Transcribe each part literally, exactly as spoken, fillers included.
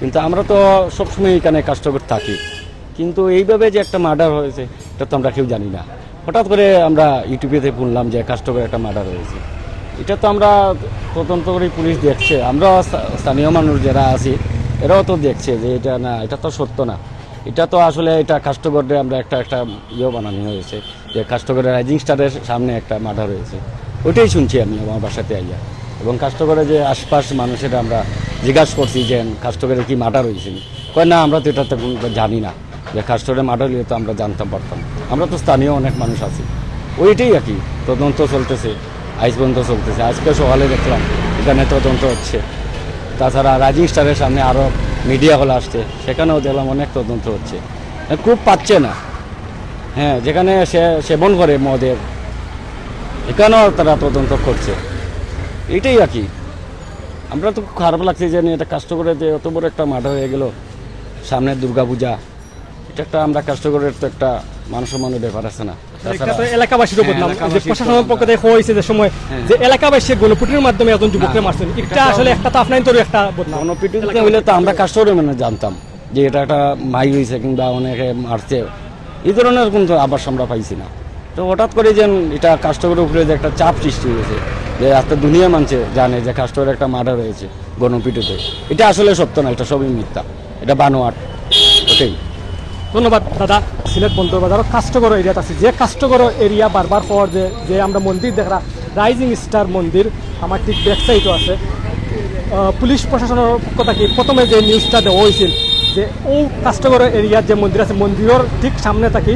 কিন্তু আমরা তো সবসময় এখানে কাস্টগর থাকি, কিন্তু এইভাবে যে একটা মার্ডার হয়েছে, এটা তো আমরা কেউ জানি না। হঠাৎ করে আমরা ইউটিউবেতে শুনলাম যে কাস্টগরে একটা মার্ডার হয়েছে। এটা তো আমরা তদন্ত করে পুলিশ দেখছে, আমরা স্থা- স্থানীয় মানুষ যারা আছি, এরাও তো দেখছে যে এটা না, এটা তো সত্য না। এটা তো আসলে, এটা কাস্টগরে আমরা একটা একটা ইয়ে বানানো হয়েছে, যে কাস্টগরে রাইজিং স্টারের সামনে একটা মার্ডার হয়েছে, ওইটাই শুনছি আমি আমার বাসাতে আইয়া। এবং কাস্টগরে যে আশপাশ মানুষের আমরা জিজ্ঞাসা করছি যে কাস্টগরে কি মার্ডার হয়েছে নি? কয়, "না, আমরা তো এটা তো কোনো জানি না, যে কাস্টগরে মার্ডার হইলে তো আমরা জানতাম পারতাম, আমরা তো স্থানীয় অনেক মানুষ আছি।" ওইটাই আর কি, তদন্ত চলতেছে, আইস বন্ধ চলতেছে। আজকে সকালে দেখলাম এখানে তদন্ত হচ্ছে। তাছাড়া রাইজিং স্টারের সামনে আরও মিডিয়া হল আসছে, সেখানেও দেখলাম অনেক তদন্ত হচ্ছে। খুব পাচ্ছে না। হ্যাঁ, যেখানে সে সেবন করে মদের, এখানেও তারা তদন্ত করছে। এটাই আর কি। আমরা তো খুব খারাপ লাগছে যে এটা কাস্টগরে যে অত বড় একটা মার্ডার হয়ে গেল সামনে দুর্গাপূজা। এটা একটা, আমরা কাস্টগরের তো একটা মান সম্মানের ব্যাপার আছে না? এটা তাছাড়া তো এলাকাবাসীরও হ্যাঁ, বদনাম। এই যে এলাকাবাসীর তো প্রশাসনের পক্ষ বদনাম। থেকে কওয়া হয়েছে যে সময় হ্যাঁ। যে এলাকাবাসী গণপিটুনির মাধ্যমে একজন যুবককে না, মারছেন, এটা এটা তো আসলে একটা তো আপনার তো একটা বদনাম। গণপিটুনিতে হইলে তো আমরা কাস্টগরে মানে জানতাম যে এটা একটা মাই হয়েছে কিংবা অনেকে মারছে, এই ধরনের কোনো আভাস আমরা পাইছি না। তো হঠাৎ করে যেন এটা কাস্টগরের উপরে যে একটা চাপ সৃষ্টি হয়েছে, যে এত দুনিয়া মানছে জানে যে কাস্টগরে একটা মার্ডার হয়েছে গণপিটুনিতে। এটা আসলে সত্য না, এটা সবই মিথ্যা, এটা বানোয়াট। ওটাই। ধন্যবাদ দাদা। সিলেট বন্দর বাজারর কাস্টগর এরিয়াত আছি, যে কাস্টগর এরিয়া বারবার কওয়ার যে, যে আমরা মন্দির দেখরা, রাইজিং স্টার মন্দির, আমার ঠিক ব্যাক সাইডও আছে। আহ, পুলিশ প্রশাসনের পক্ষ থাকি প্রথমে যে নিউজটা দেওয়া হয়েছিল যে ও কাস্টগর এরিয়ার যে মন্দির আছে, মন্দিরর ঠিক সামনে থাকি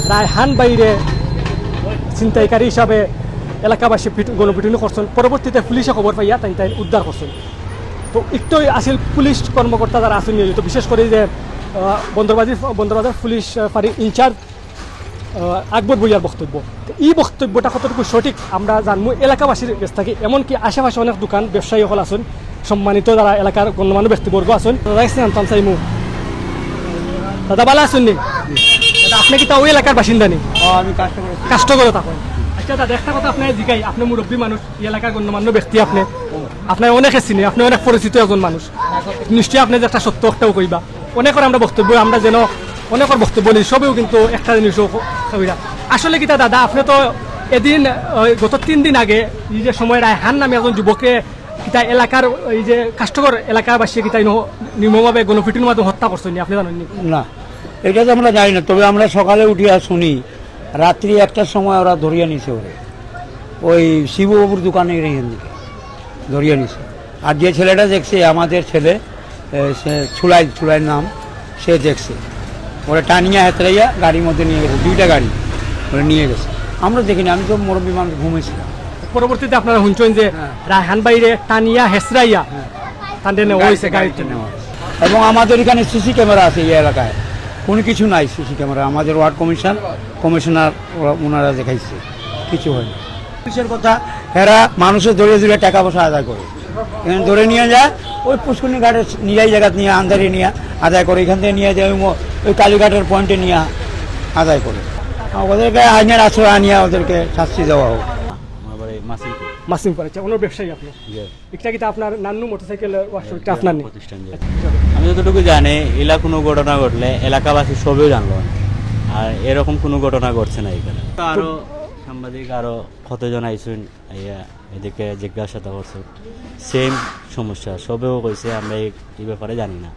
রায়হান ভাইরে ছিনতাইকারী হিসাবে এলাকাবাসী পিটু-, গণপিটুনি করছেন। পরবর্তীতে পুলিশে খবর পাইয়া তাইন তাইন উদ্ধার করছেন। তো একটু আসিল পুলিশ কর্মকর্তা যারা আছেন নিয়োজিত, বিশেষ করে যে, আহ, বন্দরবাজার, বন্দরবাজার পুলিশ, আহ, ফাঁড়ির ইনচার্জ, আহ, আকবর ভুইয়ার বক্তব্য। তো এই বক্তব্যটা কতটুকু সঠিক আমরা জানমু এলাকাবাসীর কাছ থাকি। এমনকি আশেপাশে অনেক দোকান ব্যবসায়ী সকল আছেন, সম্মানিত যারা এলাকার গণ্যমান্য ব্যক্তিবর্গ আছেন, তারা এসে জানতাম চাইমু। দাদা, ভালা আছেন নি? দাদা, আপনি কিতা ওই এলাকার বাসিন্দা নি? ও, আমি কাস্টগর। কাস্টগর থাকেন। আচ্ছা দাদা, একটা কথা আপনারে জিগাই, আপনি মুরব্বী মানুষ, এই এলাকার গণ্যমান্য ব্যক্তি আপনি, আপনারে অনেকে চিনে, আপনি অনেক পরিচিত একজন মানুষ, নিশ্চয়ই আপনি যে একটা সত্য একটাও কইবা। অনেকর আমরা বক্তব্য, আমরা যেন অনেকর বক্তব্য নেই, সবেও কিন্তু একটা জিনিসও ক-, কইরা। আসলে কিতা দাদা, আপনি তো এদিন, ওই গত তিন দিন আগে এই যে সময় রায়হান নামে একজন যুবকে কিতা এলাকার, এই যে কাস্টগর এলাকাবাসী কিতা ইনো নির্মমভাবে গণপিটুনির মাধ্যমে হত্যা করছেন নি, আপনি জানেন নি? না, এটা তো আমরা জানি না, তবে আমরা সকালে উঠিয়া শুনি রাত্রি একটার সময় ওরা ধরিয়া নিছে ওরে, ওই শিবুবাবুর দোকানে এখান থেকে ধরিয়া নিছে। আর যে ছেলেটা দেখছে, আমাদের ছেলে, এ, সে ছুলাই, ছুলাইর নাম, সে দেখছে। ওরা টানিয়া হেতরাইয়া গাড়ির মধ্যে নিয়ে গেছে, দুইটা গাড়ি ওরা নিয়ে গেছে। আমরা দেখিনি, আমি তো মুরব্বী মানুষ, ঘুমেছিলাম। পরবর্তীতে আপনারা শুনছেন যে হ্যাঁ। রায়হান ভাইরে টানিয়া হেসরাইয়া হ্যাঁ। তাদের নেওয়া হয়েছে গাড়িতে গাড়িতে। নেওয়া হয়েছে। এবং আমাদের এখানে সিসি ক্যামেরা আছে এই এলাকায়, কোনো কিছু নাই সিসি ক্যামেরা। আমাদের ওয়ার্ড কমিশন, কমিশনার ওরা, ওনারা দেখাইছে, কিছু হয়নি। পুলিশের কথা, এরা মানুষের ধরে ধরে টাকা পয়সা আদায় করে, এখানে ধরে নিয়ে যায়, ওই পুষ্করণী ঘাটের নিরাই জায়গা নিয়ে আন্দারে নিয়ে আদায় করে, এখান থেকে নিয়ে যায় ওই ম-, ওই কালীঘাটের পয়েন্টে নিয়ে আদায় করে। ওদেরকে আইনের আশ্রয় আনিয়ে ওদেরকে শাস্তি দেওয়া হোক। আমার বাড়ি মাসিমপুর। মাসিমপুর, আচ্ছা, ওনার ব্যবসায়ী আপনি? জি। এটা কিতা আপনার নান্নু মোটরসাইকেল ওয়ার্কশপ, এটা আপনার নি? প্রতিষ্ঠান, জি। আমি যতটুকু জানি, ইলা কোনো ঘটনা ঘটলে এলাকাবাসী সবেও জানলো, আর এরকম কোনো ঘটনা ঘটছে না এখানে। তো আরো সাংবাদিক আরো কতজন আইসুন, আইয়া এদিকে জিজ্ঞাসা করছে, সেম সমস্যা, সবেও কইছে আমরা এই, এই ব্যাপারে জানি না,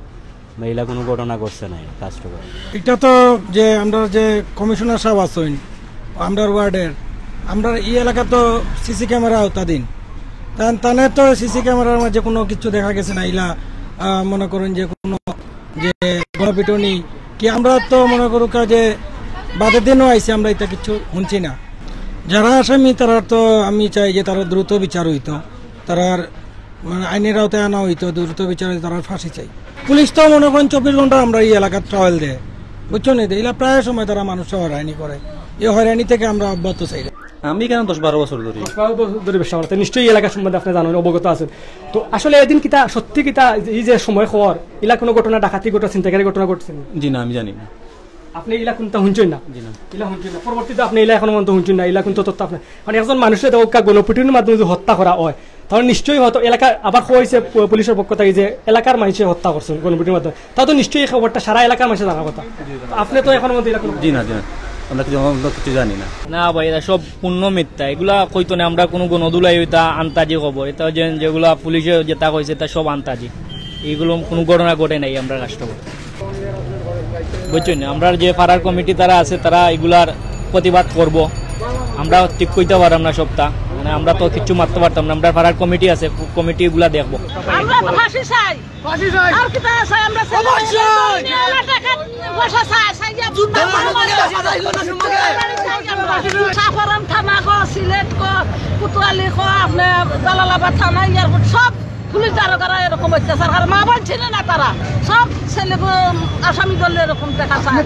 আমরা ইলা কোনো ঘটনা ঘটছে না কাস্টগর। এটা তো যে আমরা যে কমিশনার সাহেব আছেন, আমরার ওয়ার্ডের, আমরার এই এলাকা তো সিসি ক্যামেরা আওতাধীন। তান-, তানে তো সিসি ক্যামেরার মাঝে কোনো কিছু দেখা গেছে না, ইলা, আহ, মনে করেন যে কোনো যে গণপিটুনি কি, আমরা তো মনে করুক যে বাদের দিনও আইছে, আমরা এটা কিছু শুনছি না। যারা আসামি, তারা তো আমি চাই যে তারা দ্রুত বিচার হইতো, তারার মানে আইনের আওতায় আনা হইতো, দ্রুত বিচারে তারা ফাঁসি চাই। পুলিশ তো মনে করেন চব্বিশ ঘন্টা আমরা এই এলাকার ট্রাভেল দেয়, বুঝছো নি? এলা প্রায় সময় তারা মানুষকে হয়রানি করে, এই হয়রানি থেকে আমরা অব্যাহত চাই। আমি এখানে দশ বারো বছর ধরি। দশ বারো বছর ধরে ব্যবসা করতে, নিশ্চয়ই এই এলাকার সম্বন্ধে আপনি জানেন, অবগত আছেন। তো আসলে এদিন কিতা সত্যি কিতা এই যে সময় খবর, ইলা কোনো ঘটনা, ডাকাতি ঘটনা, ছিনতাইকারী ঘটনা ঘটছে নি? জি না, আমি জানি না। আপনি ইলা কোনটা শুনছেন না? জি না। ইলা শুনছেন না। পরবর্তীতে আপনি ইলা এখনো পর্যন্ত শুনছেন না, ইলা কোন তথ্য আপনার, মানে একজন মানুষের দেখা গণপিটুনির মাধ্যমে যদি হত্যা করা হয়, তাহলে নিশ্চয়ই হয়তো এলাকার, আবার কইছে পু-, পুলিশের পক্ষ থাকি যে এলাকার মানুষে হত্যা করছইন গণপিটুনির মাধ্যমে, তা তো নিশ্চয়ই এই খবরটা সারা এলাকার মানুষে জানার কথা। আপনি তো এখন মধ্যে এরকম জি না, জি না, আমরা কিছু, আমরা কিছু জানি না। না ভাই, এটা সব পূর্ণ মিথ্যা। এগুলা কইতো না, আমরা কুনু গণধোলাই, ওইটা আন্তাজি খবর। এটা যে, যেগুলা পুলিশে যেটা কইছে, এটা সব আন্তাজি। এইগুলো কুনু ঘটনা ঘটে নাই আমরার কাছে। বুঝছইন না, আমরার যে পাড়ার কমিটি তারা আছে, তারা এগুলার প্রতিবাদ করব। আমরা ঠিক কইতে পারতাম না সবটা, মানে আমরা তো কিচ্ছু মাততে পারতাম না। আমরার পাড়ার কমিটি আছে, কমিটি এগুলা দেখবো। আমরা তো ফাঁসি চাই। ফাঁসি চাই। আর কিতা চাই? আমরা ছেলে অবশ্যই। মেয়ে, আমরা টাকা পয়সা চাই, চাই যে চাপারান থানা গো, সিলেট গো, কোতোয়ালি গো, আপনার জালালাবাদ থানা, এয়ারপোর্ট, সব পুলিশ দারোগারা এরকম অত্যাচার। আর মা বোন চিনে না তারা, সব ছেলে গো আসামি দলে এরকম দেখা যায়।